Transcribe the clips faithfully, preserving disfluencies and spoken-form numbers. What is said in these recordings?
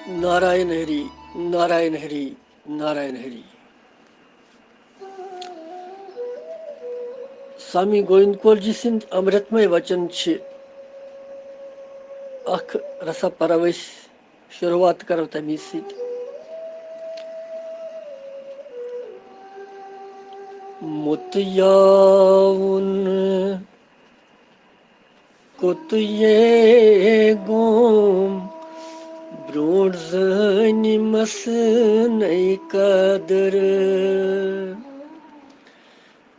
ناراین ہری، ناراین ہری، ناراین ہری۔ سامی گووِند کول جی سٕنٛدۍ امرتمے وچن چھِ اکھ رسا پرو أسۍ۔ شروعات کرو تمی سۭتۍ۔ مُتیاوُن کوٚت یے گوم، برونٛٹھ زٲنِمس نَے قدر۔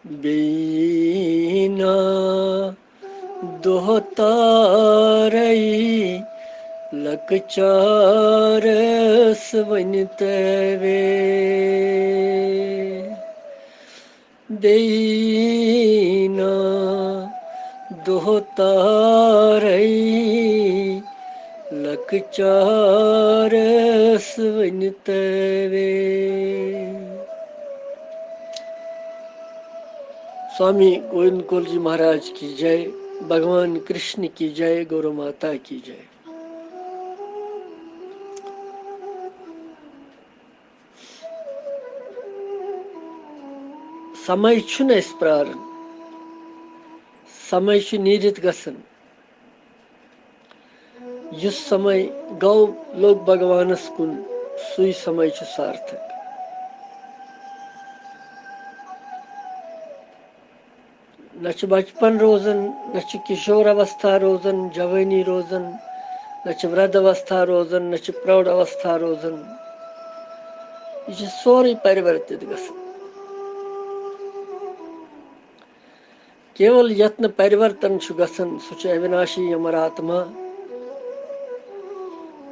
بیٚیہِ نا دۄہ تارے لۄکچارس وۄنۍ تَوے۔ بیٚیہِ نا دۄہ تارے لۄکچارس وۄنۍ تَوے۔ سوامی گووِند کول جی مہاراج کی جے، بھگوان کرشن کی جے، گورو ماتا کی جے۔ سمے چھُنہٕ اَسہِ پراران، سمے چھُ نیٖرِتھ گژھان۔ یُس سمے گوٚو، لوٚگ بھگوانس کُن، سُے سمے چھُ سارتھک۔ نہ چھُ بچپن روزان، نہ چھُ کشور اوستھا روزان، جوٲنی روزان، نہ چھُ ورد اوستھا روزان، نہ چھُ پروڑ اوستھا روزان۔ یہِ چھُ سورُے پرورتت گژھان۔ کیول یتھ نہٕ پرورتن چھُ گژھان، سُہ چھُ اوِناشی یمر آتما۔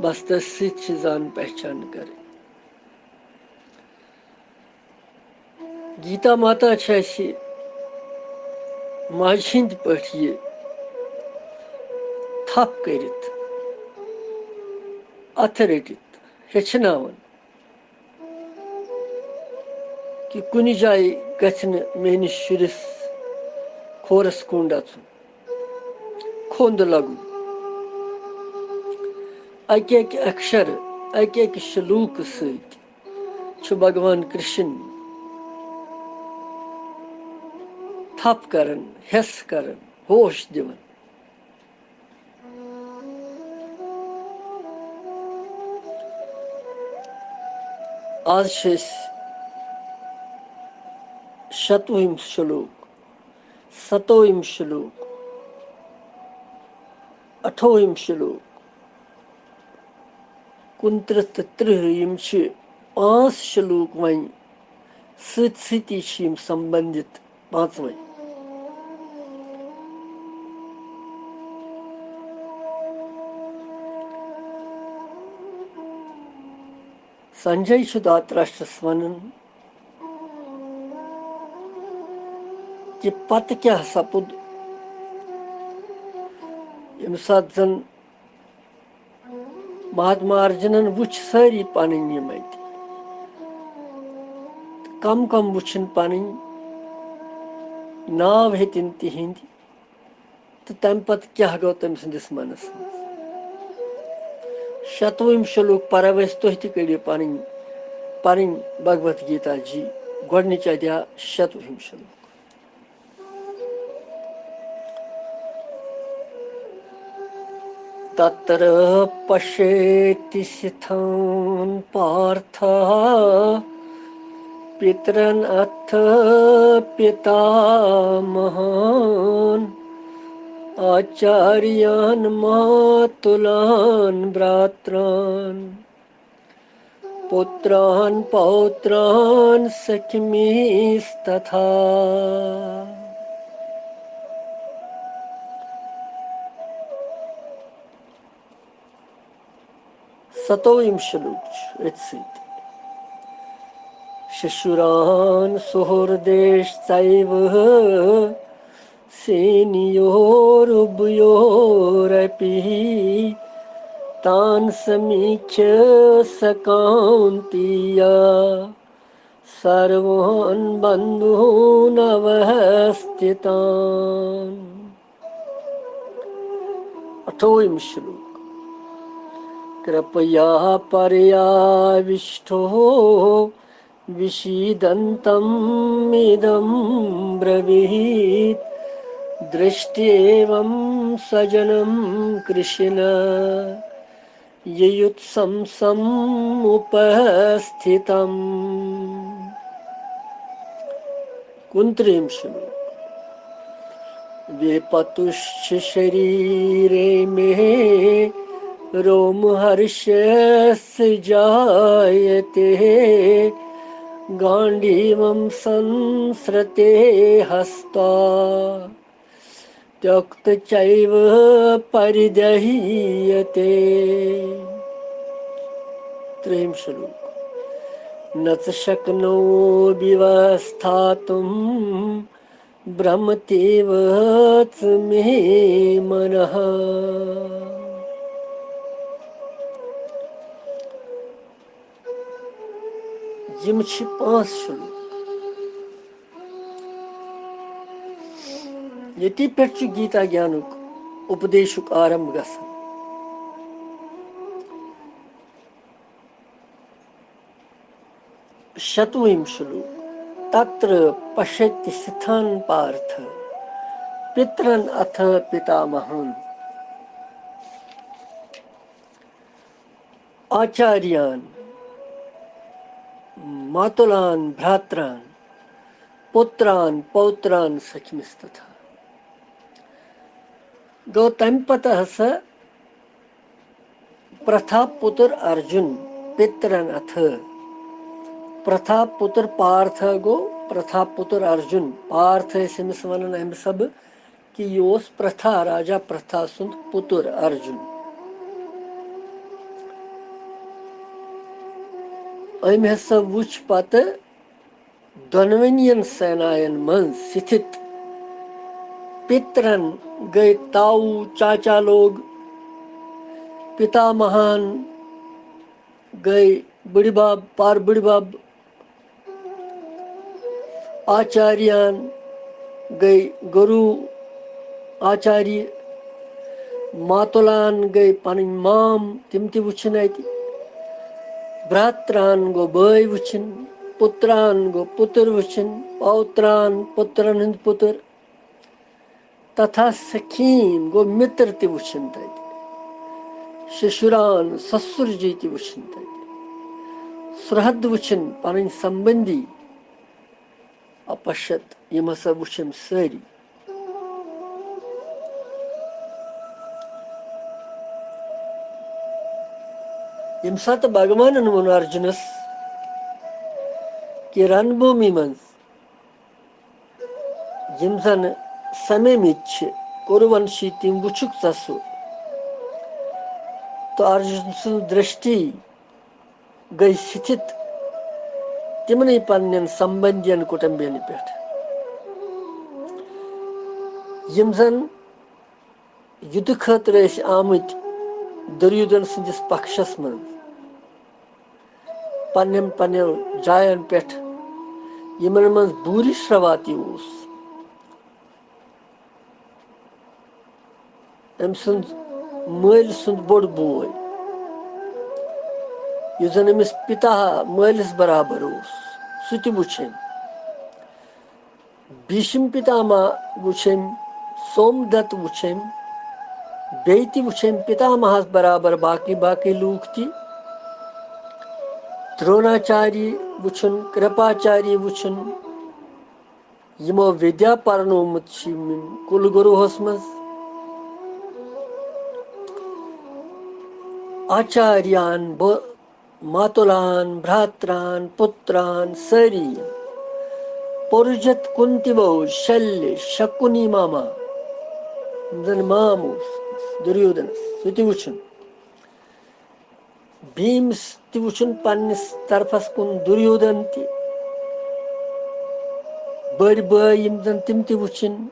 بس تٔتھۍ سۭتۍ چھِ زان پہچان کرٕنۍ۔ گیتا ماتا چھِ اَسہِ ماجہِ ہِنٛدۍ پٲٹھۍ یہِ تھپھ کٔرِتھ، اَتھٕ رٔٹِتھ ہیٚچھناوان کہِ کُنہِ جایہِ گژھِ نہٕ میٛٲنِس شُرِس کھورَس کُن اَژُن، کھوٚنٛد لَگُن۔ اَکہِ اَکہِ اَکشر، اَکہِ اَکہِ شلوٗکہٕ سۭتۍ چھُ بھگوان کرشن تھپھ کران، ہٮ۪س کران، ہوش دِوان۔ آز چھِ أسۍ شتوُہِم شلوک، ستووُہِم شلوک، اَٹھووُہِم شلوک، کُنترٕہ تہٕ ترٕٛہ، یِم چھِ پانٛژھ شلوک وۄنۍ سۭتۍ سۭتی چھِ یِم سمبندِت پانٛژوَے۔ سنجے چھُ دھرتراشٹرس ونان کہِ پتہٕ کیٛاہ سپُد، ییٚمہِ ساتہٕ زن مہاتما ارجُنن وُچھ سٲری پنٕنۍ یِم اَتہِ۔ تہٕ کم کم وُچھِن پنٕنۍ، ناو ہیٚتِن تِہِنٛدۍ، تہٕ تَمہِ پتہٕ کیٛاہ گوٚو تٔمۍ سٕنٛدِس منس منٛز۔ شتوُہِم شلوک پرو أسۍ، تُہۍ تہِ کٔرِو پنٕنۍ، پنٕنۍ بھگوت گیتا جی، گۄڈٕنِچ ادھیا، شتوُہِم شلوک۔ तत्र पश्येति सिद्धान् पार्थः पितरन् अथ पितामहान् आचार्यान् मातुलान् भ्रातृन् पुत्रान् पौत्रान् सखींस्तथा। ستووُہِم شلوک چھُ أتھۍ سۭتۍ۔ ششوراन् सुहृदश्चैव सेनयोरुभयोरपि। तान् समीक्ष्य स कौन्तेय सर्वान् बन्धूनवस्थितान्। اَٹھووُہِم شلوک۔ कृपया पर्याविष्टो विषीदन्तम् इदं ब्रवीत्। दृष्ट्वेवं सजनं कृष्ण युयुत्संसमुपस्थितम्। कुंतरीम श्लोक। वेपतुश्च शरीरे मे रोमहर्षस्य जायते। गाण्डीवं संसृते हस्ता त्यक्तचैव परिदह्यते। त्रिंशलोक। न च शक्नोमि व्यवस्थातुं भ्रमतीव च मे मनः। یِم چھِ پانٛژھ شلوک۔ ییٚتی پٮ۪ٹھ چھُ گیٖتا گیانُک اُپدیشُک آرمب گژھان۔ شتوُہِم شلوک۔ تتر پشیت ستھان پارتھ پترن اتھ پتامہن۔ آچاریان، ماتُلان، بھراتران، پُتران، پوتران سکھمستھا۔ گوٚو تمہِ پتہٕ ہسا پرتھا پُتر ارجُن پِترن اتھ۔ پرتھا پُتر پارتھ گوٚو پرتھا پُتر ارجُن۔ پارتھ ٲسۍ أمِس ونان امہِ سبہٕ کہِ یہِ اوس پرتھا، راجا پرتھا سُنٛد پُتُر ارجُن۔ أمۍ ہسا وُچھ پتہٕ دۄنوٕنیَن سیناین منٛز سِتھِت پِترن گٔے تاوٗ چاچا لوگ، پِتامہان گٔے بٕڈِ بب، پر بٕڈِ بب، آچاریان گٔے گروٗ آچاریہ، ماتُلان گٔے پنٕنۍ مام، تِم تہِ وٕچھِن اتہِ۔ براتران گوٚو بٲے وٕچھِن، پُتران گوٚو پُتُر وٕچھِن، پوتران پُترن ہُنٛد پُتُر۔ تتھا سکھیٖن گوٚو مِتر تہِ وٕچھِن تتہِ۔ ششُران سسُر جی تہِ وٕچھِن تتہِ۔ سُرحد وٕچھِن پنٕنۍ سمبندی۔ اپشت، یِم ہسا وٕچھِم سٲری۔ ییٚمہِ ساتہٕ بھگوانن ووٚن ارجُنس کہِ رن بھومی منٛز یِم زن سمیمٕتۍ چھِ، کُروَنشی، تِم وٕچھُکھ ژٕ سُہ۔ تہٕ ارجُن سٕنٛز درشٹی گٔے سِتھِت تِمنٕے پننٮ۪ن سمبندین کُٹمبین پٮ۪ٹھ، یِم زن یُدٕ خٲطرٕ ٲسۍ آمٕتۍ دُریودن سٕنٛدِس پکشس منٛز۔ پننٮ۪ن پننٮ۪ن جاین پٮ۪ٹھ، یِمن منٛز بوٗرِشروا تہِ اوس، أمۍ سُنٛد مٲلۍ سُنٛد بوٚڑ بوے، یُس زن أمِس پِتا مٲلِس برابر اوس، سُہ تہِ وُچھ أمۍ۔ بھیشم پتامہ وُچھ أمۍ، سوم دت وُچھ أمۍ، بیٚیہِ تہِ وُچھ أمۍ پتامہس برابر باقٕے باقٕے لوٗکھ تہِ۔ دروناچاری وُچھُن، کرپاچاری وُچھُن، یِمو ودیا پرنومُت چھُ یِمن کُل گروہس منٛز۔ آچاریان بہٕ ماتُلان، براتران، پُتران، سٲری۔ پُرجت کُنتی بوج، شلہِ، شکُنی ماما، یِم زن مام اوس دُریودنس، سُہ تہِ وُچھُن۔ بھیمس تہِ وُچھُن پننِس طرفس کُن، دُریودن تہِ۔ بٔڑۍ بٲے یِم زن، تِم تہِ وُچھِن۔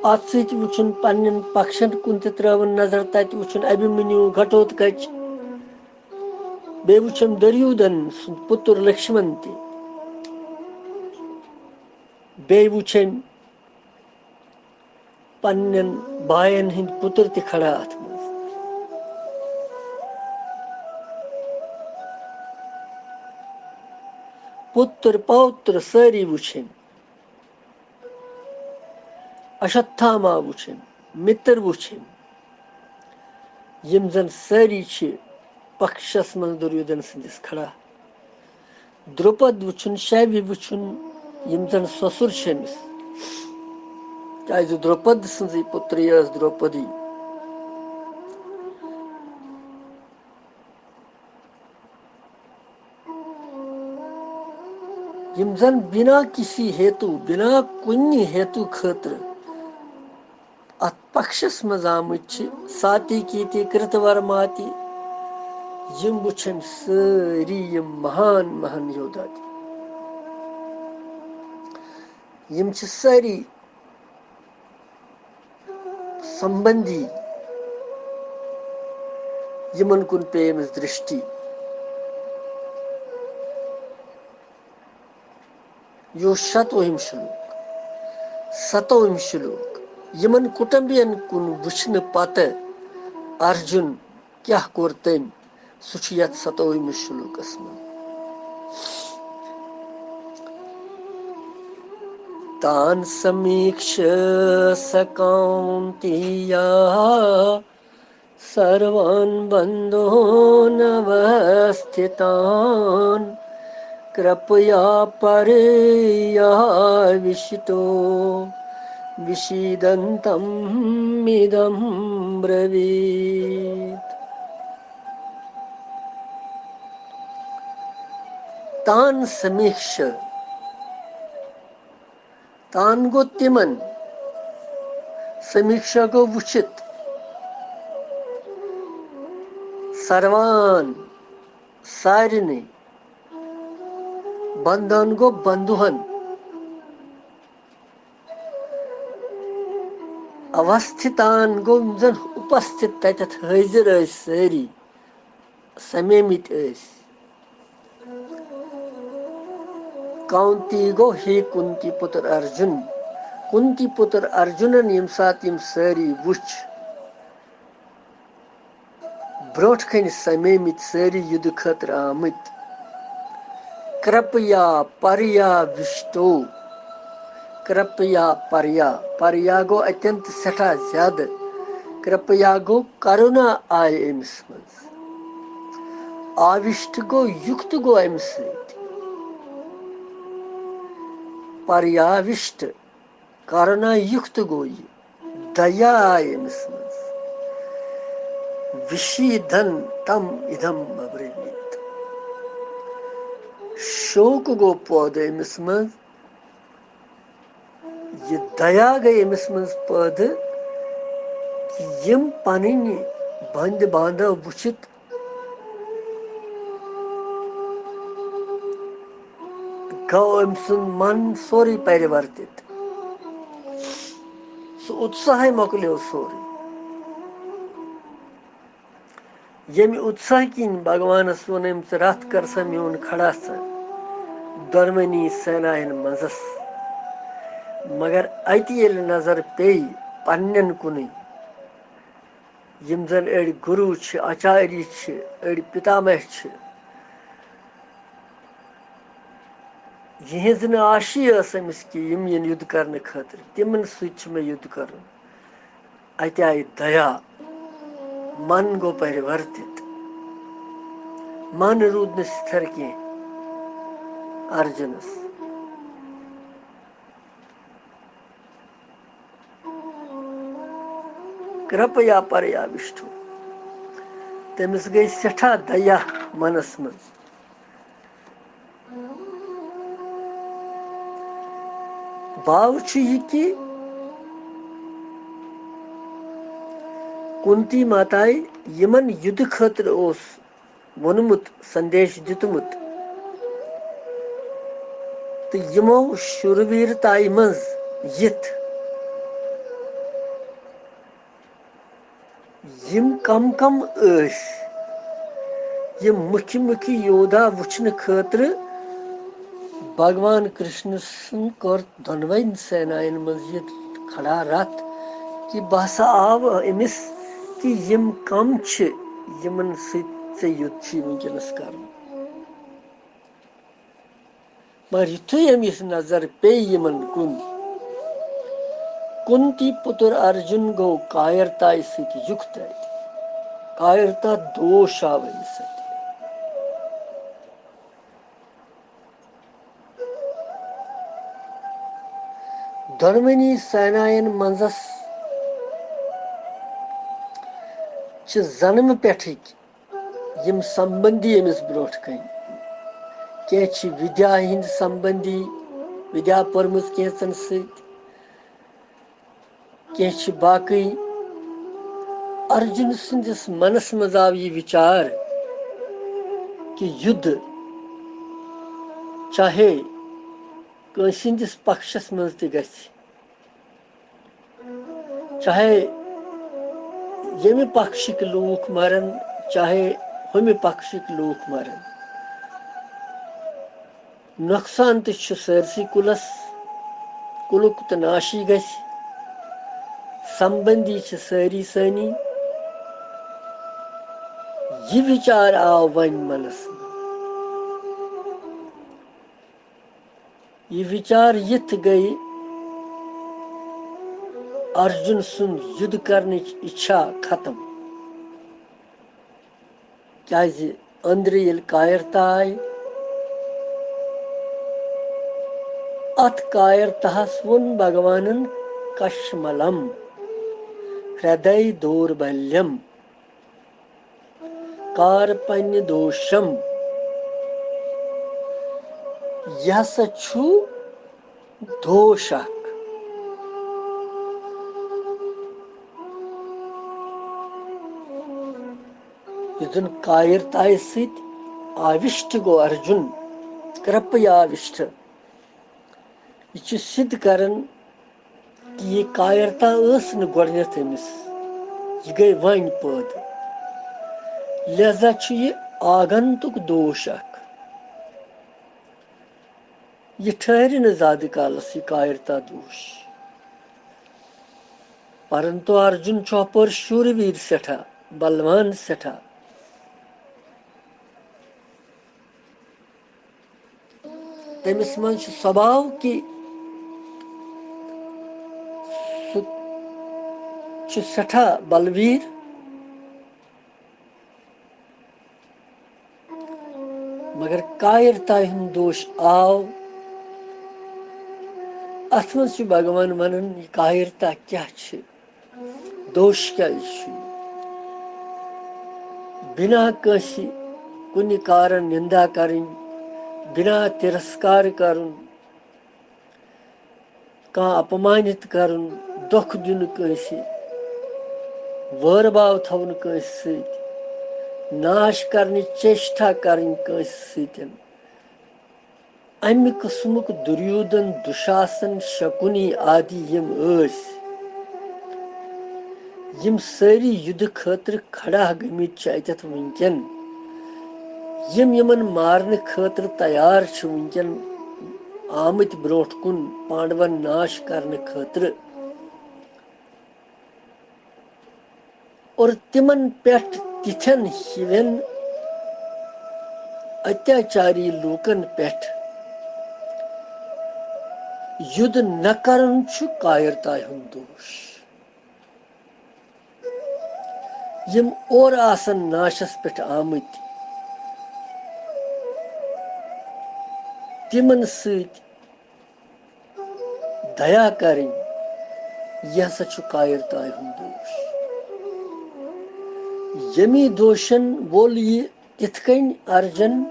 اتھ سۭتۍ وُچھُن پننٮ۪ن پکشن کُن تہِ ترٲوٕن نظر، تتہِ وُچھُن ابھیمنیو، گھٹوتکچ۔ بیٚیہِ وُچھُن دُریودن سُنٛد پُتُر لکشمن تہِ۔ بیٚیہِ وُچھُن پننٮ۪ن باین ہٕنٛدۍ پُتُر تہِ کھڑا اتھ منٛز۔ پُتر پوتر سٲری وٕچھِنۍ۔ اشوتھاما وٕچھِنۍ، مِتر وٕچھِنۍ، یِم زن سٲری چھِ پکشس منٛز دُریودن سٕنٛدِس کھڑا۔ درٛوپد وٕچھُن، شیوِ وٕچھُن، یِم زن سۄسُر چھِ أمِس، کیازِ درٛوپد سٕنٛزٕے پُتری ٲس درٛوپدی۔ یِم زن بنا کسی ہیتو، بنا کُنہِ ہیتو خٲطرٕ اتھ پکشس منٛز آمٕتۍ چھِ، ساتی کیتی کرت ورماتی، یِم وٕچھن سٲری یِم مہان مہان یودا تہِ۔ یِم چھِ سٲری سمبندی، یِمن کُن پیٚیہِ أمِس درشٹی۔ یہِ اوس شتوُہِم شلوک۔ ستوُہِم شلوک۔ یِمن کُٹمبین کُن وٕچھنہٕ پتہٕ ارجُن کیٛاہ کوٚر تٔمۍ، سُہ چھُ یتھ ستوومِس شلوکس منٛز۔ تان سمیکش س کونتیہ سروان بندھون اوستھتان کرپیا پریاوشٹو وشیدنتم ادم برویت۔ تان سمیکش، تان گوٚو تِمن، سمیکشا گوٚو وٕچھِتھ، سروان، سارنٕے، بندھن گوٚو بندھوہن، اوستھتان گوٚو یِم زن اُپستھت تتٮ۪تھ حٲضِر ٲسۍ سٲری، سمیمٕتۍ ٲسۍ۔ کونتی گوٚو ہے کُنتی پُتر ارجُن۔ کُنتی پُتر ارجُنن ییٚمہِ ساتہٕ یِم سٲری وٕچھ، برونٛٹھ کنہِ سمیمٕتۍ سٲری یُدٕ خٲطرٕ آمٕتۍ۔ کرپیا پریا وشتو۔ کرپیا پریا، پریا گوٚو اتنت سٮ۪ٹھاہ زیادٕ۔ کرپیا گوٚو کرونا آیہِ أمِس منٛز۔ آوشٹ گوٚو یُکت گوٚو امہِ سۭتۍ۔ پریاوشٹ، کرونا یُکت گوٚو یہِ۔ دیا آیہِ أمِس منٛز۔ وشیدن تم ادم ابرویت۔ شوق گوٚو پٲدٕ أمِس منٛز۔ یہِ دیا گٔے أمِس منٛز پٲدٕ، کہِ یِم پنٕنۍ بندِ باندھو وٕچھِتھ گوٚو أمۍ سُنٛد من سورُے پرِورتِت۔ سُہ اُتساہے مۄکلیو سورُے۔ ییٚمہِ اُتساہ کِنۍ بھگوانس ووٚن أمۍ، "ژٕ رتھ کر سا میون کھڑا سا دۄنوٕنی سیناین منٛزس۔" مگر اتہِ ییٚلہِ نظر پیٚیہِ پننٮ۪ن کُنُے، یِم زن أڑۍ گُروٗ چھِ، آچاریہ چھِ، أڑۍ پِتامہ چھِ، یِہٕنٛز نہٕ آشی ٲس أمِس کہِ یِم یِن یُدھ کرنہٕ خٲطرٕ، تِمن سۭتۍ چھُ مےٚ یُدھ کرُن۔ اتہِ آیہِ دیا، من گوٚو پرِورتِت، من روٗد نہٕ سِتھر کینٛہہ ارجُنس۔ کرپیا پریا وشٹو۔ تٔمِس گٔے سٮ۪ٹھاہ دیا منس منٛز۔ باو چھُ یہِ کہِ کُنتی ماتایہِ یِمن یُدٕ خٲطرٕ اوس ووٚنمُت، سندیش دیُتمُت۔ تہٕ یِمو شُرویٖرتایہِ منٛز یِتھ یِم کم کم ٲسۍ، یِم مُکھِ مُکھِ یودا وٕچھنہٕ خٲطرٕ بھگوان کرشن سُنٛد کوٚر دۄنوَے سیناین منٛز یہِ کھڑا رتھ کہِ بہٕ ہسا آو أمِس کہِ یِم کم چھِ یِمن سۭتۍ ژےٚ یُدھ چھُے وٕنکیٚنس کرُن۔ مگر یُتھُے أمِس نظر پیٚیہِ یِمن کُن، کُنتی پُتُر ارجُن گوٚو کایرتایہِ سۭتۍ یُکتہٕ۔ کایرتا دوش آو أمِس اَتھِ۔ دۄنوٕنی سیناین منٛزس چھِ زنمہٕ پٮ۪ٹھٕکۍ یِم سمبندی أمِس برونٛٹھ کَنہِ۔ کینٛہہ چھِ وِدیا ہِنٛدۍ سمبندی، وِدیا پٔرمٕژ کینٛژن سۭتۍ، کینٛہہ چھِ باقٕے۔ ارجُن سٕنٛدِس منس منٛز آو یہِ وِچار کہِ یُدھ چاہے کٲنٛسہِ ہٕنٛدِس پکشس منٛز تہِ گژھِ، چاہے ییٚمہِ پکشٕکۍ لوٗکھ مرن، چاہے ہُمہِ پکشٕکۍ لوٗکھ مرن، نۄقصان تہِ چھُ سٲرسٕے کُلس، کُلُک تہٕ ناشی گژھِ، سمبندی چھِ سٲری سٲنی۔ یہِ وِچار آو وۄنۍ منس منٛز۔ یہِ وِچار یِتھ گٔے ارجُن سُنٛد یُدھ کرنٕچ اِچھا ختم۔ کیازِ أنٛدرٕ ییٚلہِ کایرتا آیہِ، اتھ کایرتاہس ووٚن بھگوانن کشملم ہردے دوربلیم۔ کارپنیہ دوشم۔ یہِ ہسا چھُ دوش اکھ۔ یُس زن کایرتایہِ سۭتۍ آوِشٹ گوٚو ارجُن، کرپیا آوِشٹ۔ یہِ چھُ سِدھ کران کہِ یہِ کایرتا ٲس نہٕ گۄڈٕنیتھ أمِس، یہِ گٔے وۄنۍ پٲدٕ۔ لہذا چھُ یہِ آگنتُک دوش اکھ۔ یہِ ٹھہرِ نہٕ زیادٕ کالس، یہِ کایرتا دوش۔ پرنتو ارجُن چھُ اپٲرۍ شوٗر ویٖر سٮ۪ٹھاہ، بلوان سٮ۪ٹھاہ۔ تٔمِس منٛز چھُ سباو کہِ سُہ چھُ سٮ۪ٹھاہ بلویٖر، مگر کایرتایہِ ہُنٛد دوش آو۔ اتھ منٛز چھُ بھگوان ونان، یہِ کایرتا کیٛاہ چھِ؟ دوش کیٛازِ چھُ یہِ؟ بنا کٲنٛسہِ کُنہِ کارن نِندا کرٕنۍ، بنا تِرسکار کرُن، کانٛہہ اپمانِت کرُن، دۄکھ دیُن کٲنٛسہِ، وٲر باو تھاوُن کٲنٛسہِ سۭتۍ، ناش کرنٕچ چیشٹھا کرٕنۍ کٲنٛسہِ سۭتۍ۔ امہِ قٕسمُک دُریودن، دُشاسن، شکُنی آدی یِم ٲسۍ، یِم سٲری یُدٕ خٲطرٕ کھڑا گٔمٕتۍ چھِ اتٮ۪تھ وٕنکٮ۪ن، یِم یِمن مارنہٕ خٲطرٕ تیار چھِ وٕنکٮ۪ن آمٕتۍ برونٛٹھ کُن پانڈون ناش کرنہٕ خٲطرٕ۔ اور تِمن پٮ۪ٹھ تِتھٮ۪ن ہِوٮ۪ن اتیاچاری لوٗکن پٮ۪ٹھ یُدھ نہ کرُن چھُ کایرتایہِ ہُنٛد دوش۔ یِم اورٕ آسن ناشس پٮ۪ٹھ آمٕتۍ، تِمن سۭتۍ دیا کرٕنۍ، یہِ ہسا چھُ کایرتایہِ ہُنٛد دوش۔ ییٚمی دوشن وول یہِ تِتھ کٔنۍ ارجن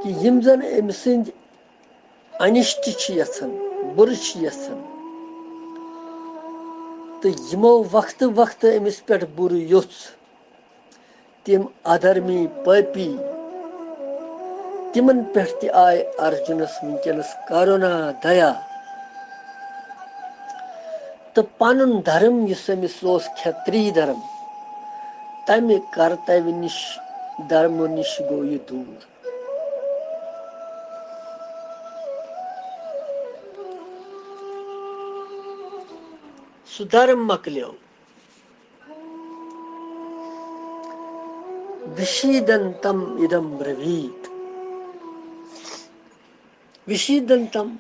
کہِ یِم زن أمۍ سٕنٛدۍ انِشٹ چھِ یژھان، بُرٕ چھِ یژھان، تہٕ یِمو وقتہٕ وقتہٕ أمِس پٮ۪ٹھ بُرٕ یوٚژھ، تِم ادھرمی پٲپی، تِمن پٮ۪ٹھ تہِ آیہِ ارجُنس وٕنکیٚنس کرونا، دیا، تہٕ پنُن دھرم یُس أمِس اوس، کھتری دھرم، تمہِ کرتویہ نِش، دھرمہٕ نِش گوٚو یہِ دوٗر۔ سُہ دھرم مۄکلیو۔ وشیدنتم ادم برویت۔ وِشیٖدَنتَم،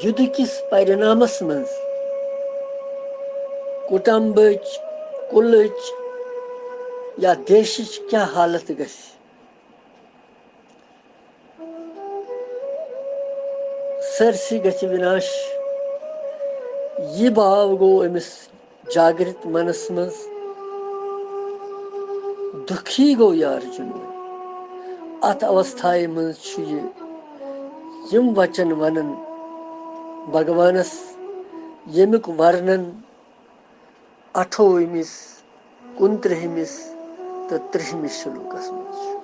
یُدھ کِس پرِنامَس منٛز کُٹمبٕچ، کُلٕچ یا دیشٕچ کیٛاہ حالت گژھِ؟ سٲرسٕے گژھِ وِناش۔ یہِ بھاو گوٚو أمِس جاگرت منس منٛز۔ دُکھی گوٚو یہِ ارجُن۔ اتھ اوستھایہِ منٛز چھُ یہِ یِم وچن ونان بھگوانس، ییٚمیُک ورنن اَٹھووُہمِس، کُنترٕہمِس تہٕ ترٕہمِس شلوکس منٛز چھُ۔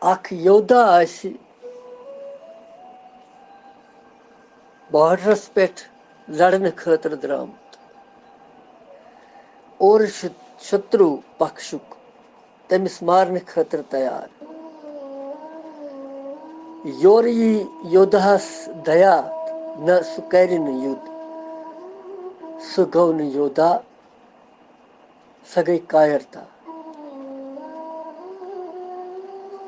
اکھ یودھا آسہِ بارڈرس پٮ۪ٹھ لڑنہٕ خٲطرٕ درٛامُت۔ اورٕ چھُ شتروٗ پکشُک تٔمِس مارنہٕ خٲطرٕ تیار۔ یورٕ یی یودھاہس دیا، نہ سُہ کرِ نہٕ یُدھ۔ سُہ گوٚو نہٕ یودھا، سۄ گٔے کایرتا۔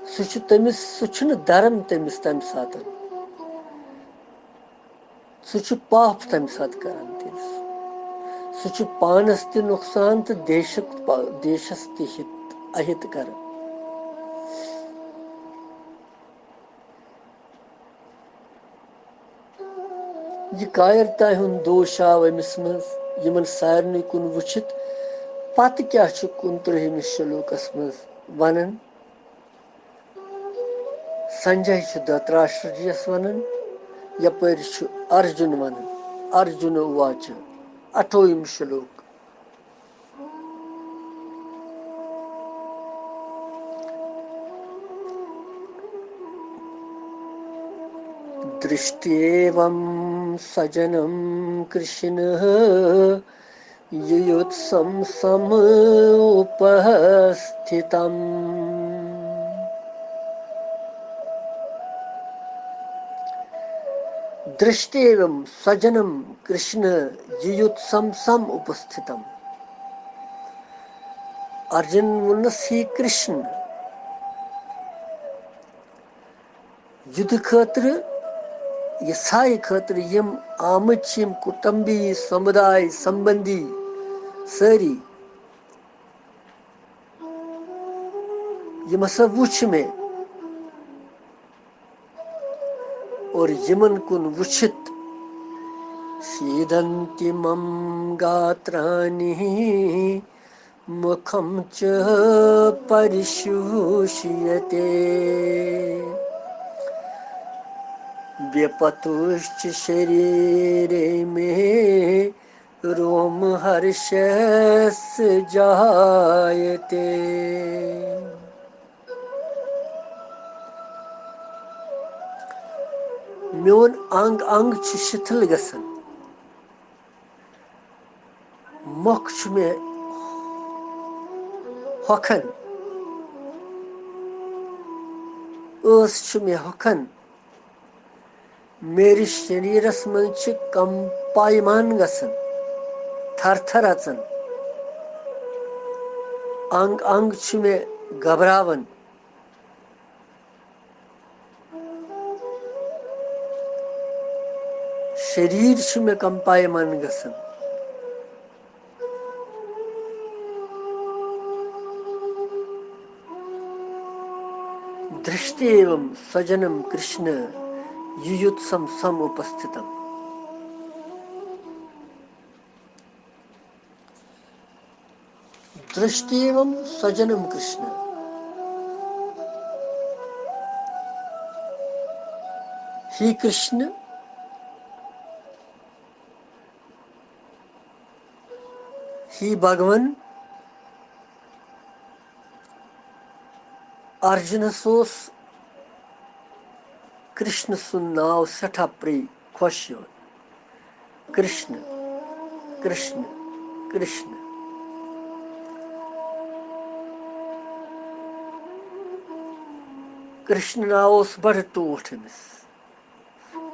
سُہ چھُ تٔمِس، سُہ چھُنہٕ دھرم تٔمِس تَمہِ ساتہٕ۔ سُہ چھُ پاپ تَمہِ ساتہٕ کران تٔمِس۔ سُہ چھُ پانَس تہِ نۄقصان تہٕ دیشُک پا-، دیشَس تہِ ہِت، اَہِت کران۔ یہِ کایرتا ہُنٛد دوش آو أمِس منٛز، یِمن سارنٕے کُن وٕچھِتھ۔ پتہٕ کیٛاہ چھُ کُنترٕہمِس شلوکس منٛز ونان؟ سنجے چھُ دھرتراشٹر جیَس ونان، یپٲرۍ چھُ ارجُن ونان۔ ارجُن واچ، اَٹھووُہِم شلوک۔ दृष्ट्वेवं सजनं कृष्णः युयुत्सं समुपस्थितम्। दृष्ट्वेवं सजनं कृष्ण युयुत्सं समुपस्थितम्। ارجُن ووٚنُس، ہے کرشن، یُدھ خٲطرٕ، یہِ سایہِ خٲطرٕ یِم آمٕتۍ چھِ، یِم کُٹمبی، سمُداے، سمبندی سٲری، یِم ہسا وٕچھ مےٚ اور یِمن کُن وٕچھِتھ سیٖدنتی مم گاترانی مُکھم چ پرشوشیتے۔ ویپتوشچ شریرے مے روم ہرشس جایتے۔ میون انگ انگ چھُ شِتھِل گژھان۔ مۄکھ چھُ مےٚ ہۄکھان، ٲس چھِ مےٚ ہۄکھان، میٲنِس شریرس منٛز چھِ کمپایمان گژھان، تھر تھر اژان، انگ انگ چھِ مےٚ گھبراوان۔ شریٖر چھُ مےٚ کمپایمان گژھان۔ درشتیوم سجنم کرشن یُیُتسم سم اپستھتم۔ درشتیوم سجنم کرشن۔ ہی کرشن، ہی بھگوان، ارجُنس اوس کرشن سُنٛد ناو سٮ۪ٹھاہ پرٛے خۄش یِوان۔ کرشن، کرشن، کرشن۔ کرشن ناو اوس بڑٕ ٹوٹھ أمِس۔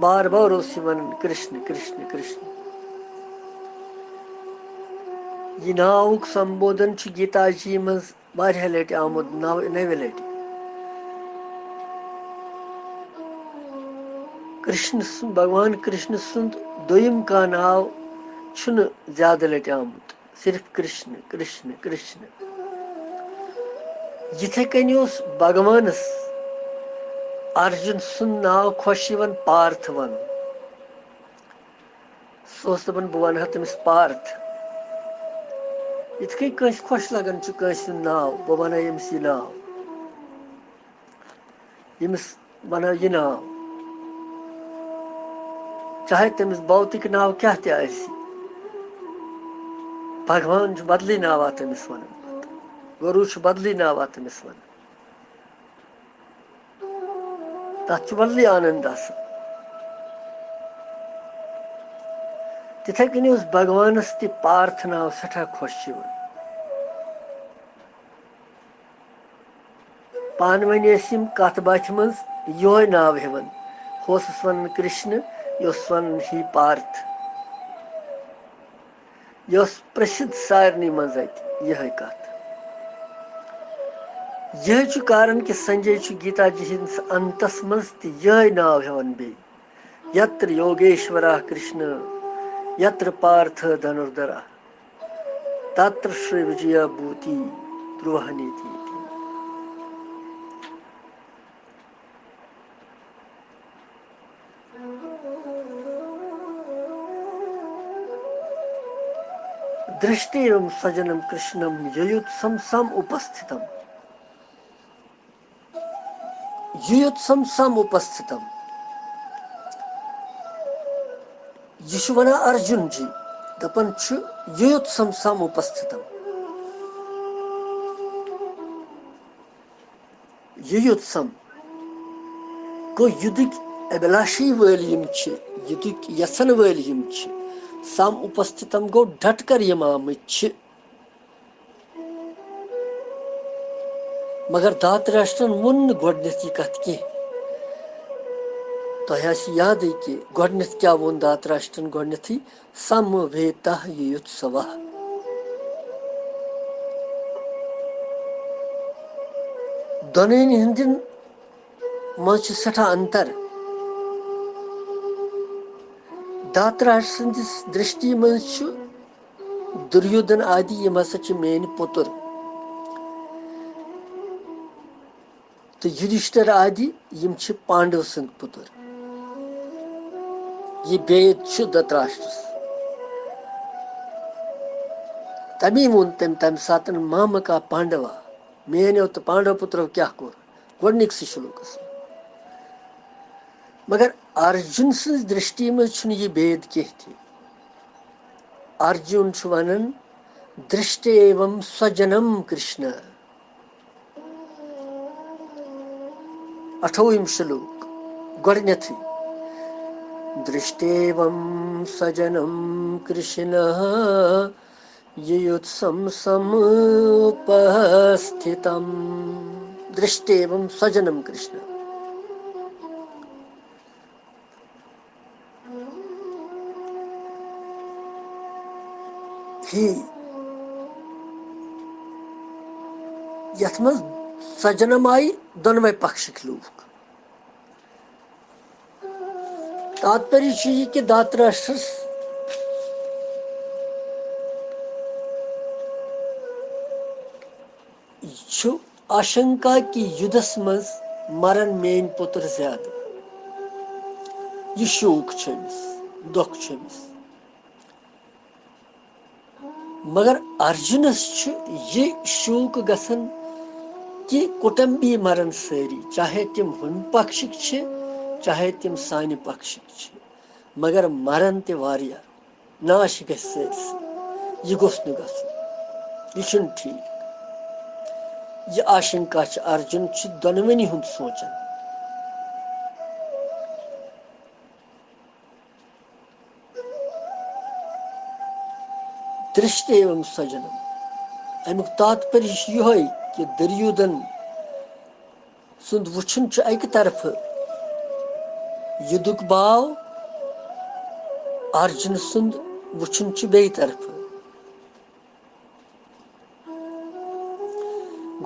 بار بار اوس یہِ ونان، کرشن، کرشن، کرشن۔ یہِ ناوُک سمبودھن چھُ گیتا جی منٛز واریاہ لٹہِ آمُت، نو-، نوِ لٹہِ۔ کرشن سُنٛد، بھگوان کرشن سُنٛد دوٚیِم کانٛہہ ناو چھُنہٕ زیادٕ لٹہِ آمُت، صرف کرشن، کرشن، کرشن۔ یِتھے کٔنۍ اوس بھگوانس ارجُن سُنٛد ناو خۄش یِوان پارتھ ونُن۔ سُہ اوس دَپان، "بہٕ وَنہٕ ہا تٔمِس پارتھ۔" یِتھ کٔنۍ کٲنٛسہِ خۄش لَگان چھُ کٲنٛسہِ ہُنٛد ناو، بہٕ وَنہٕ ہا ییٚمِس یہِ ناو، ییٚمِس وَنہٕ ہا یہِ ناو۔ چاہے تٔمِس بھوتِک ناو کیٛاہ تہِ آسہِ، بھگوان چھُ بدلٕے ناوا تٔمِس وَنان، گُروٗ چھُ بدلٕے ناوا تٔمِس وَنان۔ تَتھ چھُ وَلری آننٛد آسان۔ تِتھَے کٔنۍ اوس بھگوانَس تہِ پارتھ ناو سٮ۪ٹھاہ خۄش یِوان۔ پانہٕ ؤنۍ ٲسۍ یِم کَتھ باتھِ منٛز یِہوٚے ناو ہٮ۪وان۔ ہُہ اوسُس وَنان کرشن، یہِ اوسُس وَنان ہے پارتھ۔ یہِ ٲس پرسِدھ سارنٕے منٛز اَتہِ یِہوٚے کَتھ۔ یِہوٚے چھُ کارن کہِ سنجے چھُ گیتا جی ہٕنٛدِس انتس منٛز تہِ یِہوٚے ناو ہٮ۪وان بیٚیہِ، یتر یوگیشورا کرشن، یتر پارتھ دھنردھرا، تتر شری وجیا بھوتی دروہ نیتی۔ दृष्टेवं सजनं कृष्णं युयुत्सं समुपस्थितम्। युयुत्सं समुपस्थितम्। یہِ چھُ وَنان ارجُن جی، دَپان چھُ، "युयुत्सं समुपस्थितम्"۔ یُیُتسم گوٚو یُدٕکۍ ابلاشی وٲلۍ یِم چھِ، یُدٕکۍ یژھن وٲلۍ یِم چھِ، سم اُپستھتم گوٚو ڈٹ کر یِم آمٕتۍ چھِ۔ مگر دھاتراشٹرن ووٚن نہٕ گۄڈٕنیتھ یہِ کتھ کینٛہہ۔ تۄہہِ آسہِ یادٕے کہِ گۄڈٕنیتھ کیٛاہ ووٚن دھاتراشٹرن گۄڈٕنیتھٕے؟ سم ویتہ یُیُتسوہ۔ دۄنوٕنی ہٕنٛدٮ۪ن منٛز چھُ سٮ۪ٹھاہ انتر۔ دھاتراش سٕنٛدِس درشٹی منٛز چھُ دُریودھن آدی، یِم ہسا چھِ میٲنۍ پُتُر۔ تہٕ یُدھشٹر آدی، یِم چھِ پانڈو سٕنٛدۍ پُتُر۔ یہِ بید چھُ دھتراشٹرس۔ تمی ووٚن تٔمۍ تمہِ ساتہٕ، "مامکا پانڈوا"، میٲنیو تہٕ پانڈو پُترو کیٛاہ کوٚر گۄڈٕنِکسٕے شلوکس منٛز۔ مگر ارجُن سٕنٛز درشٹی منٛز چھُنہٕ یہِ بید کینٛہہ تہِ۔ ارجُن چھُ ونان، "درشٹیوم سوجنم کرشنا"۔ اٹھووُہِم شلوک، گۄڈٕنیتھٕے، "درشٹیوم سوجنم کرشنا یُیُتسم سم اُپستھتم"۔ درشٹیوم سوجنم کرشنا۔ ہی، یتھ منٛز سجنم آیہِ دۄنوے پکشٕکۍ لوٗکھ۔ تاتپریہ چھُ یہِ کہِ دھاتراشٹرس چھُ آشنکا کہِ یُدھس منٛز مرن میٲنۍ پُتر زیادٕ۔ یہِ شوق چھُ أمِس، دۄکھ چھُ أمِس۔ مگر ارجُنس چھُ یہِ شوق گژھان کہِ کُٹمبی مرن سٲری، چاہے تِم ہُمہِ پکشٕکۍ چھِ، چاہے تِم سانہِ پکشٕکۍ چھِ، مگر مرن تہِ واریاہ۔ ناش گژھِ سٲرسٕے۔ یہِ گوٚژھ نہٕ گژھُن۔ یہِ چھُنہٕ ٹھیٖک۔ یہِ آشنکا چھِ، ارجُن چھُ دۄنوٕنی ہُنٛد سونٛچان۔ درشتیوم سوجنم۔ اَمیُک تاتپریہ چھُ یِہوٚے کہِ دُریودھن سُنٛد وٕچھُن چھُ اَکہِ طرفہٕ یُدُک باو، ارجُن سُنٛد وٕچھُن چھُ بیٚیہِ طرفہٕ۔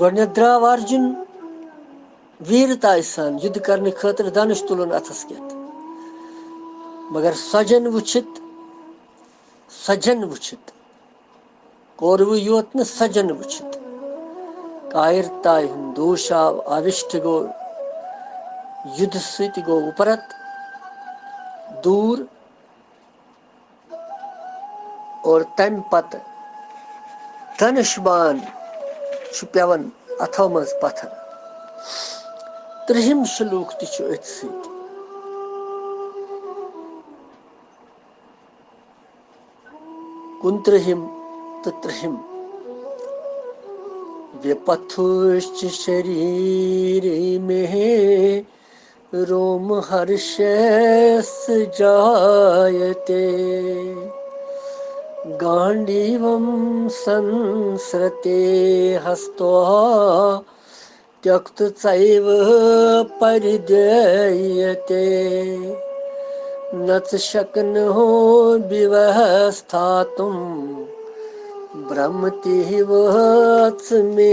گۄڈٕنٮ۪تھ درٛاو ارجُن ویٖرتایہِ سان یُدھ کرنہٕ خٲطرٕ دھنُش تُلُن اَتھس کٮ۪تھ۔ مگر سۄجن وٕچھِتھ، سۄجن وٕچھِتھ، کورُوٕے یوت نہٕ، سۄجن وٕچھِتھ کایرتایہِ ہُنٛد دوش آو، آوِشٹ گوٚو، یُدھ سۭتۍ گوٚو وُپرت دوٗر۔ اور تَمہِ پَتہٕ دھنُش بان چھُ پٮ۪وان اَتھو منٛز پَتھر۔ ترٛہِم شلوک تہِ چھُ أتھۍ سۭتۍ۔ کُنترٛہِم تہٕ ترٛہِم۔ وِپَتھُشچ شریرے مے روم ہرشس جایتے، گانڈیوم سنسرتے ہستوا تیکت چیو پریدیتے، نچ شکنو ویوستھاتم برمتیو چ مے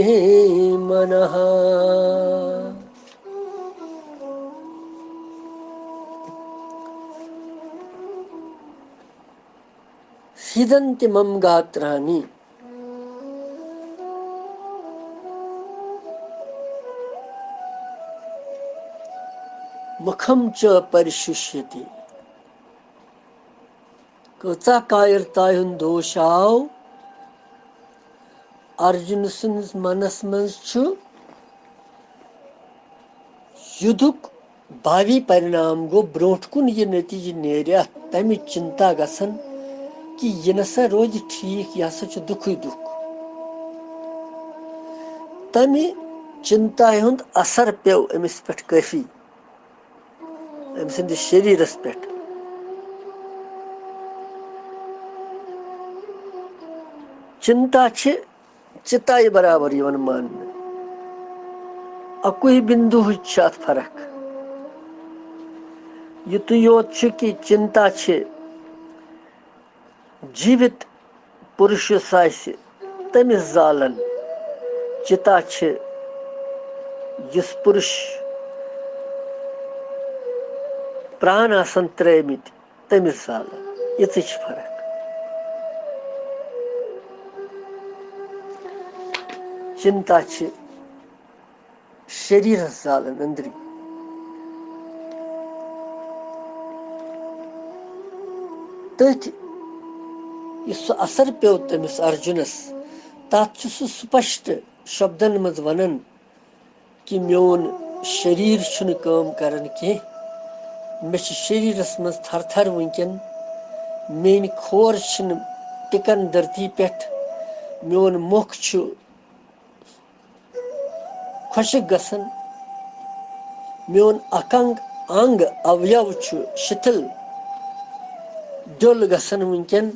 منہ۔ سیدنتی مم گاترانی۔ مکھم چ پرششیتی۔ کۭژاہ کایرتایہِ ہُنٛد دوش آو ارجُن سٕنٛدِس منس منٛز چھُ یُدھُک بھاوی پرنام گوٚو، برونٛٹھ کُن یہِ نتیجہٕ نیرِ، اتھ تمِچ چنتا گژھن کہِ یہِ نسا روزِ ٹھیٖک، یہِ ہسا چھُ دُکھٕے دُکھ۔ تمہِ چنتایہِ ہُنٛد اثر پیوٚو أمِس پٮ۪ٹھ کٲفی، أمۍ سٕنٛدِس شریٖرس پٮ۪ٹھ۔ چنتا چھِ چتایہِ برابر یِوان ماننہٕ۔ اَکُے بِندوہٕچ چھِ اَتھ فرق۔ یُتُے یوت چھُ کہِ چنتا چھِ جیٖوِت پُرُش یُس آسہِ، تٔمِس زالان۔ چتا چھِ یُس پُرُش پرٛان آسَن ترٛٲومٕتۍ، تٔمِس زالان۔ یِژٕے چھِ فرق۔ چنتا چھِ شریٖرس زالان أنٛدری۔ تٔتھۍ یُس سُہ اثر پیوٚو تٔمِس ارجُنس، تتھ چھُ سُہ سپشٹ شبدن منٛز ونان کہِ میون شریٖر چھُنہٕ کٲم کران کینٛہہ، مےٚ چھِ شریٖرس منٛز تھر تھر وٕنکیٚن، میٲنۍ کھور چھِنہٕ ٹِکان دھرتی پٮ۪ٹھ، میون مۄکھ چھُ خۄشٕک گژھان، میون اکھ انگ، انگ اویو چھُ شِتھِل، ڈوٚل گژھان وٕنکیٚن۔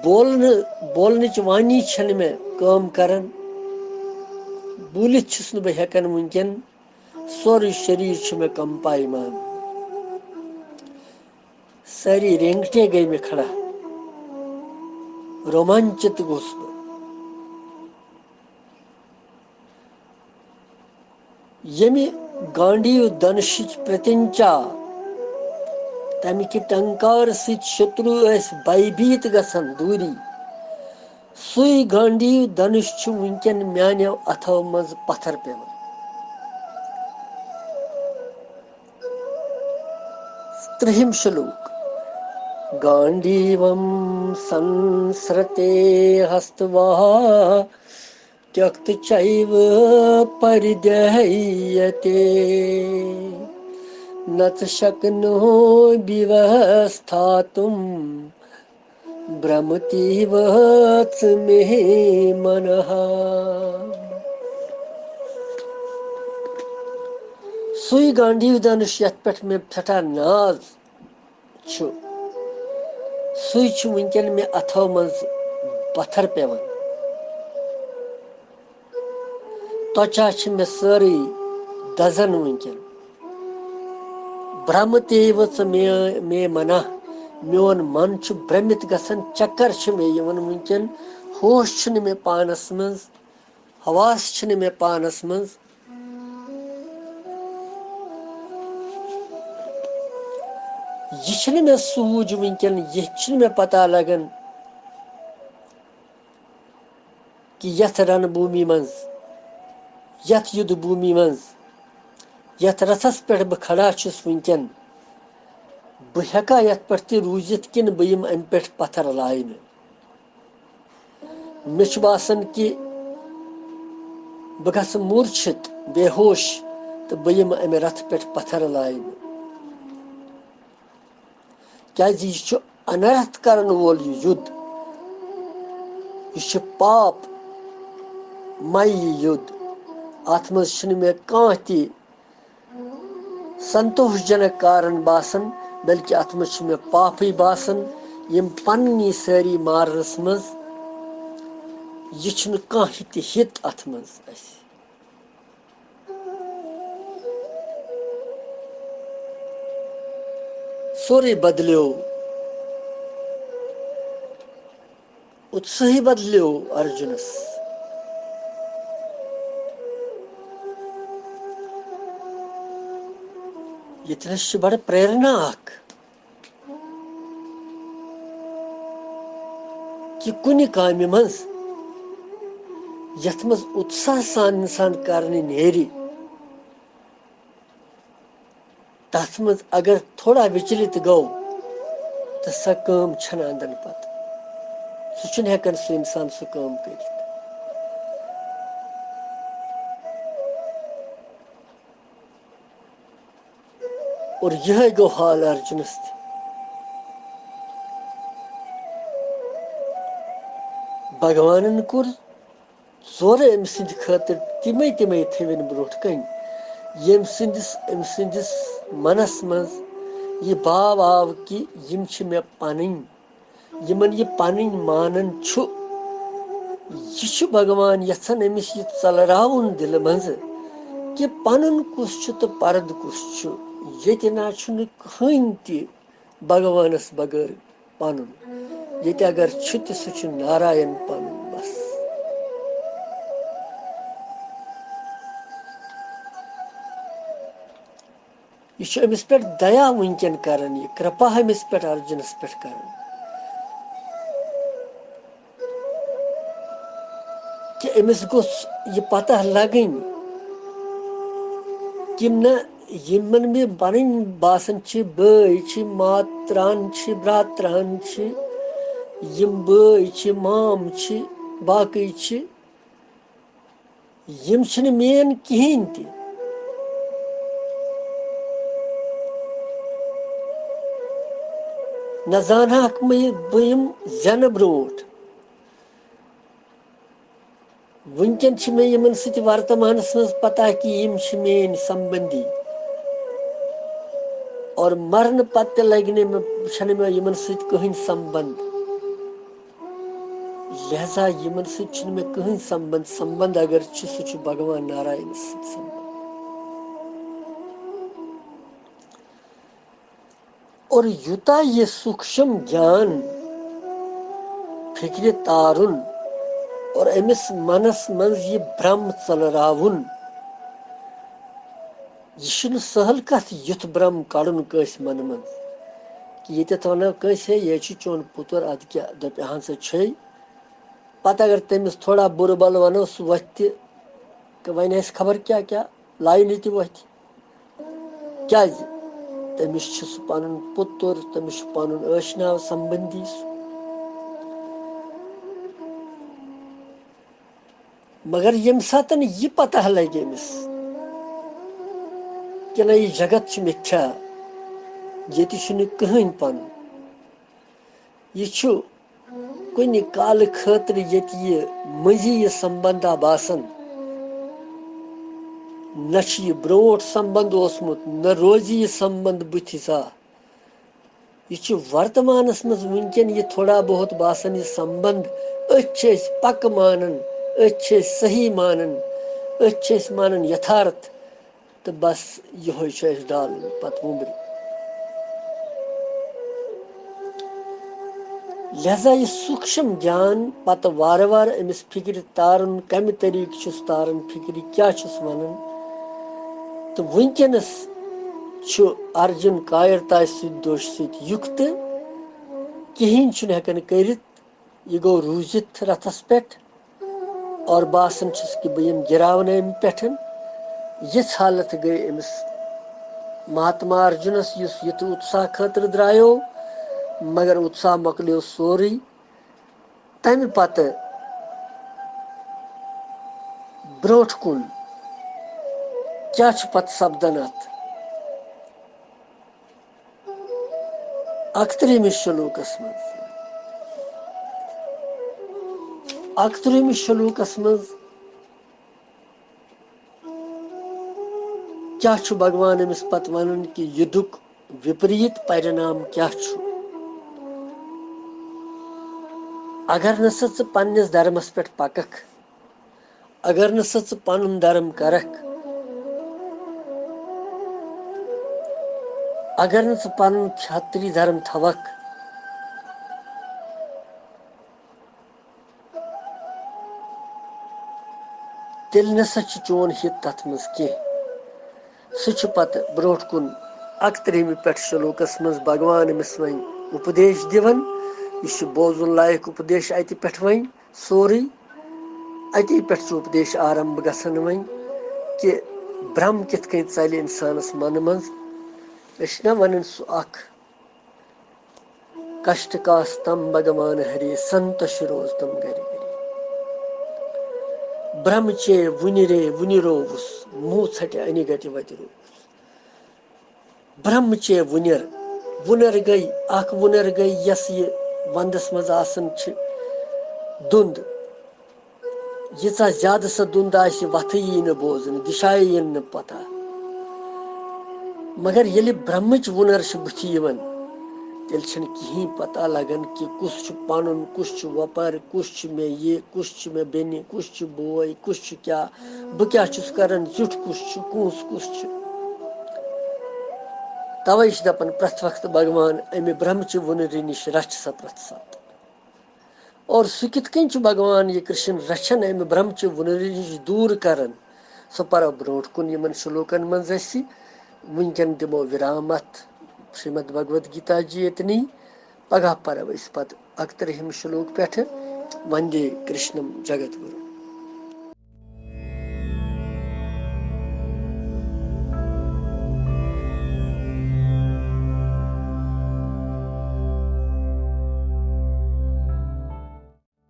بولنہٕ، بولنٕچ وانی چھَنہٕ مےٚ کٲم کران، بوٗلِتھ چھُس نہٕ بہٕ ہٮ۪کان وٕنکیٚن، سورُے شریٖر چھُ مےٚ کمپایمان۔ سٲری رینگٹے گٔے مےٚ کھڑا، رومانچت گوس بہٕ۔ ییٚمہِ گانڈیو دھنشٕچ پرتنچا، تَمہِ کہِ ٹنکار سۭتۍ شترو ٲسۍ بھیبھیت گژھان دوٗری، سُے گانڈیو دھنش چھُ وٕنکیٚن میانیو اتھو منٛز پتھر پیوان۔ ترٛہِم شلوک۔ گانڈیوم سنسرتے ہستوا تیکت چیو پریدیتے، نچ شکنو ویوستھاتم برمتیو چ مے منہ۔ سُے گانڈیو دھنش یتھ پٮ۪ٹھ مےٚ سٮ۪ٹھاہ ناز چھُ، سُے چھُ وٕنکیٚن مےٚ اتھو منٛز پتھر پیوان۔ تۄچا چھِ مےٚ سٲرٕے دزان وٕنکیٚن۔ برمتیو چ مے، مے منہ، میون من چھُ برمِتھ گژھان، چکر چھُ مےٚ یِوان وٕنکیٚن۔ ہوش چھُنہٕ مےٚ پانَس منٛز، حواس چھِنہٕ مےٚ پانَس منٛز۔ یہِ چھِنہٕ مےٚ سوٗجھ وٕنکٮ۪ن، یہِ چھِنہٕ مےٚ پتہ لگان کہِ یَتھ رنہٕ بھوٗمی منٛز، یَتھ یُدھ بھوٗمی منٛز، یَتھ رَتھَس پٮ۪ٹھ بہٕ کھڑا چھُس وٕنکٮ۪ن، بہٕ ہٮ۪کا یَتھ پٮ۪ٹھ تہِ روٗزِتھ کِنہٕ بہٕ یِمہٕ اَمہِ پٮ۪ٹھ پتھر لاینہٕ؟ مےٚ چھُ باسان کہِ بہٕ گژھٕ موٗرچھِت، بے ہوش، تہٕ بہٕ یِمہٕ اَمہِ رَتھٕ پٮ۪ٹھ پتھر لاینہٕ۔ کیازِ یہِ چھُ انرتھ کرن وول یہِ یُدھ، یہِ چھُ پاپ مَے یہِ یُدھ۔ اَتھ منٛز چھُنہٕ مےٚ کانٛہہ تہِ سنتوش جنک کارن باسان، بلکہِ اَتھ منٛز چھُ مےٚ پاپٕے باسان۔ یِم پننی سٲری مارنس منٛز، یہِ چھُنہٕ کانٛہہ تہِ ہِت اَتھ منٛز اَسہِ۔ سورُے بدلیو۔ اُتساہٕے بدلیو ارجُنس۔ ییٚتنس چھِ بڑٕ پریرنا اکھ، کہِ کُنہِ کامہِ منٛز یتھ منٛز اُتساہ سان انسان کرنہِ نیرِ، تَتھ منٛز اگر تھوڑا وِچلِت گوٚو، تہٕ سۄ کٲم چھَنہٕ اَندَن پَتہٕ۔ سُہ چھُنہٕ ہٮ۪کان سُہ اِنسان سُہ کٲم کٔرِتھ۔ اور یِہوٚے گوٚو حال ارجُنَس تہِ۔ بھگوانَن کوٚر ژورٕ أمۍ سٕنٛدِ خٲطرٕ تِمَے تِمَے تھٲوِن برٛونٛٹھ کَنہِ، ییٚمۍ سٕنٛدِس، أمۍ سٕنٛدِس مَنَس منٛز یہِ بھاو آو کہِ یِم چھِ مےٚ پَنٕنۍ، یِمَن یہِ پَنٕنۍ مانان چھُ۔ یہِ چھُ بھگوان یَژھان أمِس یہِ ژَلراوُن دِلہٕ منٛزٕ کہِ پَنُن کُس چھُ تہٕ پَرَد کُس چھُ۔ ییٚتہِ نہ چھُنہٕ کٕہٕنۍ تہِ بھگوانَس بغٲر پَنُن۔ ییٚتہِ اگر چھُ تہِ، سُہ چھُ ناراین پَنُن بَس۔ یہِ چھُ أمِس پٮ۪ٹھ دیا وٕنکٮ۪ن کران، یہِ کرپا أمِس پٮ۪ٹھ، ارجُنس پٮ۪ٹھ کران۔ کہِ أمِس گوٚژھ یہِ پتہ لگٕنۍ کہِ نہ، یِمن مےٚ پنٕنۍ باسان چھِ، بٲے چھِ، ماتران چھِ، براتران چھِ، یِم بٲے چھِ، مام چھِ، باقٕے چھِ، یِم چھِنہٕ میٲنۍ کِہیٖنۍ تہِ۔ نہ زانہَکھ مےٚ بہٕ یِم زٮ۪نہٕ برونٛٹھ۔ وٕنکٮ۪ن چھِ مےٚ یِمن سۭتۍ ورتمانس منٛز پتہ کہِ یِم چھِ میٲنۍ سمبندی۔ اور مرنہٕ پتہٕ تہِ لگہِ نہٕ مےٚ، چھنہٕ مےٚ یِمن سۭتۍ کٕہٕنۍ سمبند۔ لہذا یِمن سۭتۍ چھُنہٕ مےٚ کٕہٕنۍ سمبند۔ سمبند اگر چھُ، سُہ چھُ بھگوان ناراینس سۭتۍ سمبند۔ اور یوٗتاہ یہِ سوٗکشم گیان فِکرِ تارُن اور أمِس منس منٛز یہِ برٛم ژٔلراوُن، یہِ چھُنہٕ سہل کتھ یُتھ برٛم کڑُن کٲنٛسہِ منہٕ منٛز۔ کہِ ییٚتٮ۪تھ ونو کٲنٛسہِ، "ہے، یہِ چھُ چون پُتُر، ادٕ کیٛاہ؟" دپہِ، "اہن سا چھے۔" پتہٕ اگر تٔمِس تھوڑا بُرٕ بل ونو، سُہ وۄتھِ تہِ، تہٕ وۄنۍ آسہِ خبر کیٛاہ کیٛاہ لاینہِ تہِ وۄتھِ۔ کیٛازِ؟ تٔمِس چھُ سُہ پنُن پُتُر، تٔمِس چھُ پنُن ٲشناو سمبندی سُہ۔ مگر ییٚمہِ ساتَن یہِ پتہ لگہِ أمِس کہِ نہ، یہِ جگت چھُ مِتھیا، ییٚتہِ چھُنہٕ کٕہٕنۍ پنُن، یہِ چھُ کُنہِ کالہٕ خٲطرٕ ییٚتہِ یہِ مٔنٛزی یہِ سمبندا باسان، نہ چھُ یہِ برونٛٹھ سمبند اوسمُت، نہ روزِ یہِ سمبند بُتھِ زانٛہہ۔ یہِ چھُ ورتمانس منٛز وٕنکٮ۪ن یہِ تھوڑا بہت باسان یہِ سمبند۔ أتھۍ چھِ أسۍ پکہٕ مانان، أتھۍ چھِ أسۍ صحیح مانان، أتھۍ چھِ أسۍ مانان یتھارتھ۔ تہٕ بس، یِہوٚے چھُ اَسہِ ڈالُن پتہٕ وُمبرِ۔ لہذا یہِ سوٗکشم گیان پتہٕ وارٕ وارٕ أمِس فِکرِ تارُن، کمہِ طریٖقہٕ چھُس تاران فِکرِ، کیٛاہ چھُس ونان۔ تہٕ وٕنکیٚنس چھُ ارجُن کایرتاے سۭتۍ دوشہِ سۭتۍ یُکتہٕ، کِہیٖنۍ چھُنہٕ ہٮ۪کان کٔرِتھ۔ یہِ گوٚو روٗزِتھ رتھس پٮ۪ٹھ اور باسان چھُس کہِ بہٕ یِمہٕ گِراونہٕ اَمہِ پٮ۪ٹھ۔ یِژھ حالت گٔے أمِس مہاتما ارجُنس، یُس یُتھ اُتساہ خٲطرٕ درٛایو، مگر اُتساہ مۄکلیو سورُے۔ تَمہِ پتہٕ برونٛٹھ کُن کیٛاہ چھُ پتہٕ سپدان اَتھ؟ اَکترٛہمِس شلوکس منٛز، اَکترٛہمِس شلوکس منٛز کیٛاہ چھُ بھگوان أمِس پتہٕ ونان کہِ یُدُک وِپریٖت پرِنام کیٛاہ چھُ؟ اگر نہٕ سا ژٕ پننِس دھرمس پٮ۪ٹھ پککھ، اگر نہٕ سا ژٕ پنُن دھرم کرکھ، اگر نہٕ ژٕ پنُن کھتری دھرم تھاوکھ، تیٚلہِ نسا چھُ چون ہِت تتھ منٛز کینٛہہ۔ سُہ چھُ پتہٕ برونٛٹھ کُن اَکترٛہمہِ پٮ۪ٹھ شلوکس منٛز بھگوان أمِس وۄنۍ اُپدیش دِوان۔ یہِ چھُ بوزُن لایق اُپدیش اَتہِ پٮ۪ٹھ وۄنۍ سورُے۔ اَتی پٮ۪ٹھ چھُ اُپدیش آرمب گژھان وۄنۍ کہِ برٛم کِتھ کٔنۍ ژَلہِ اِنسانَس منہٕ منٛز۔ أسۍ چھِنہ وَنان سُہ اَکھ کشٹ کاس تم بھگوان ہری، سنتش روز تم گری گری۔ برہم چے وُنہِ رے وُنہِ رووُس، موٗ ژھٹہِ انہِ گٹہِ وتہِ رووُس۔ برہم چے وُنر، وُنر گٔے، اکھ وُنر گٔے یۄس یہِ ونٛدس منٛز آسان چھِ دُنٛد۔ ییٖژاہ زیادٕ سۄ دُنٛد آسہِ، وَتھٕے یی نہٕ بوزنہٕ، دِشایے یِن نہٕ پَتہ۔ مگر ییٚلہِ برٛہمٕچ وُنَر چھِ بٕتھِ یِوان، تیٚلہِ چھَنہٕ کِہیٖنۍ پَتہ لَگان کہِ کُس چھُ پَنُن، کُس چھُ وۄپَر، کُس چھُ مےٚ یہِ، کُس چھُ مےٚ بیٚنہِ، کُس چھُ بوے، کُس چھُ کیٛاہ، بہٕ کیٛاہ چھُس کَران، زیُٹھ کُس چھُ، کونٛس کُس چھُ۔ تَوَے چھِ دَپان پرٛٮ۪تھ وقتہٕ بھگوان اَمہِ برٛہمچہِ وُنرِ نِش رَچھ سا پرٛٮ۪تھ ساتہٕ۔ اور سُہ کِتھ کٔنۍ چھُ بھگوان یہِ کرشن رچھان، امہِ برٛہمچہِ وُنرِ نِش دوٗر کران، سُہ پرو برونٛٹھ کُن یِمن شلوکن منٛز أسۍ۔ وٕنکیٚن دِمو وِرام اتھ شریمد بھگوت گیتا جی ییٚتنٕے۔ پگاہ پرو أسۍ پتہٕ اَکترٕہِم شلوک پٮ۪ٹھٕ، وندے کرشنم جگت گُروم۔